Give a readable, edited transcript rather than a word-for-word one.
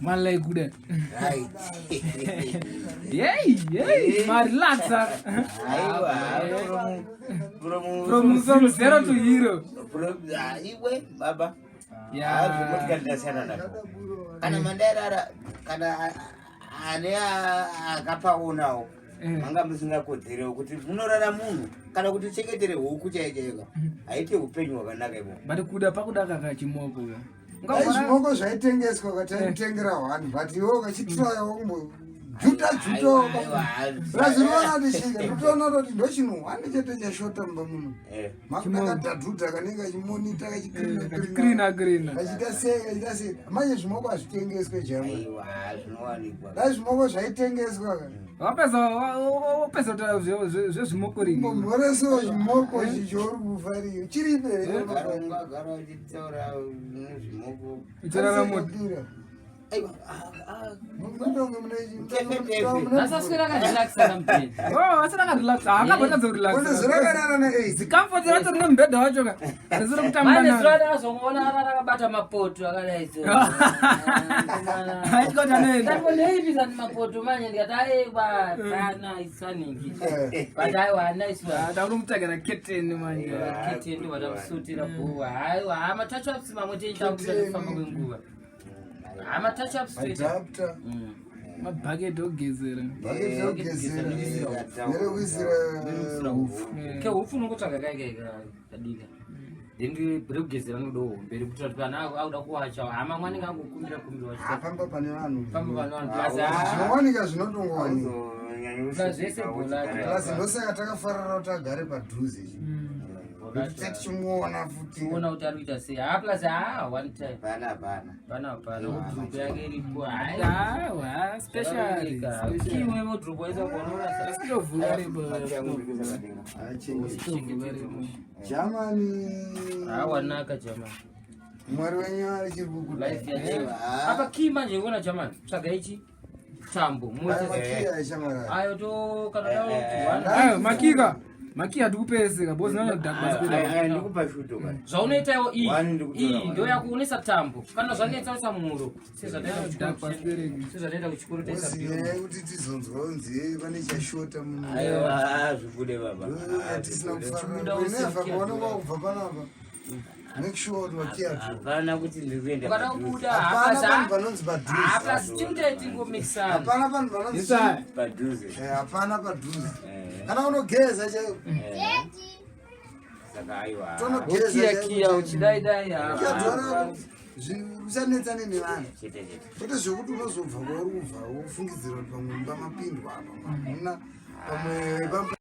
Man like kuda. Right. Yey, yey, ma relaxa. Aiwa, from From zero to hero. From ah, iwe baba. Yeah. Zvimotikari ndasiyana nazvo. Kana mandairara kana ane akapaonawo manga musingakodzere kuti munorara munhu kana kuti chengetere huku chaiyo chaiyo haite upenyu hwakanaka ivo. But kuda pakuda kakachimoko ka. Dai zvimoko zvaitengeswa kataitengera one but iwe ukachitraya wakumbo juta juta razinoona kuti ndotoona kuti ndochinhu one chete chashota mumba muno makakadhadhudha kanenge kachimonita kachikrina krina kachiita sei kachiita sei manje zvimoko hazvitengeswe jama dai zvimoko zvaitengeswa ka wapedza wapedza kutaura zvezvimoko rini mhoreso chimoko chicho uri kufa riyo chiripo here Gara uchitaura nezvimoko. Uchirara moto. Asaswera akarelaxa kamupeni. Oh, asina akarelaxa. Akambotadza kurelaxa. Rakarara neaids. Zikamfort racho rine mubhedha wacho ka. Risiri kutamba Mane naro. zuva ndakazongoona arara akabata mapoto akadai so. Aitya kuti anoenda. Ndakondeipi zani mapoto manje ndikati aiwa kana isaningi. But aiwa haana iswa. Ah, Takunomutsvagira keteni manje. Keteni watamusutira bhuwa. Aiwa hama touch ups mamwe tiita kuita kufamba kwenguva. Hama touch ups toita. Adapter. Mabhaketi ogezera. Bhaketi rokugezera. Nerekuisira hupfu. Kehupfu unongotsvaga kai kai kadika. Then rekugezera nodo hombe rekuitira kuti kana akuda kuwacha hama mwanenge angokumbira kumbira wacha. Pamba pane vanhu. Pamba pane vanhu plus ah, Zvinowanika zvinotongowanika. Plus zvese bhola. Plus ndosaka takafarira kuti agare padhuze. Kuti tichimuona futi. Tiona kuti ari kuita sei. Ah plus ah one time. Pana hapana. Pana hapana wardrobe yake iripo. Hai. Aiwa, special. Special. Kiwe wardrobe waisa kuona Asitovhura ripo. Achengete. Asitovhura ripo. Germany. Ah wanaka jamani. Mwari wenyu achiri kukuda. Life yacho. Apa key manje uona jamani. Tsvaga ichi tambo. Aya Muite. makiyi aishamwari. Ayo to kana dawo kuti Ayo, makika. Makiya tikupeseka because nanoda Ndikupa shuto ka. zvaunoita iwo iyi Wani ndikutora iyi wani. ndo yakuonesa tambo kana zvanetsa uisa muhuro Dhakwa spereki. sezvataita kuchikoro taisa Uzive bhiru. kuti tizonzwa kunzi pane chashota muno. Aiwa zvibude baba. Tisina Chibuda kufanana. usina Never kiya kuona wakubva panapa. Make sure kuti wakiya tu. Hapana kuti ndiri kuenda ukada padhuze. kubuda Hapana panhu panonzi padhuze. hapasi timutai tingomikisana Hapana panhu panonzi Isa. Padhuze. Hapana padhuze. Eh, Kana unogeza chaiko. eh. Saka aiwa. Tonogeza kiya chaiko. kiya uchidaidai Kiya dzora usanetsane nevanhu. Chete chete. Kwete zvekuti unozobva kwauri kubva wofungidzira kuti pamwe mumba mapindwa apa hamuna pamwe pamba.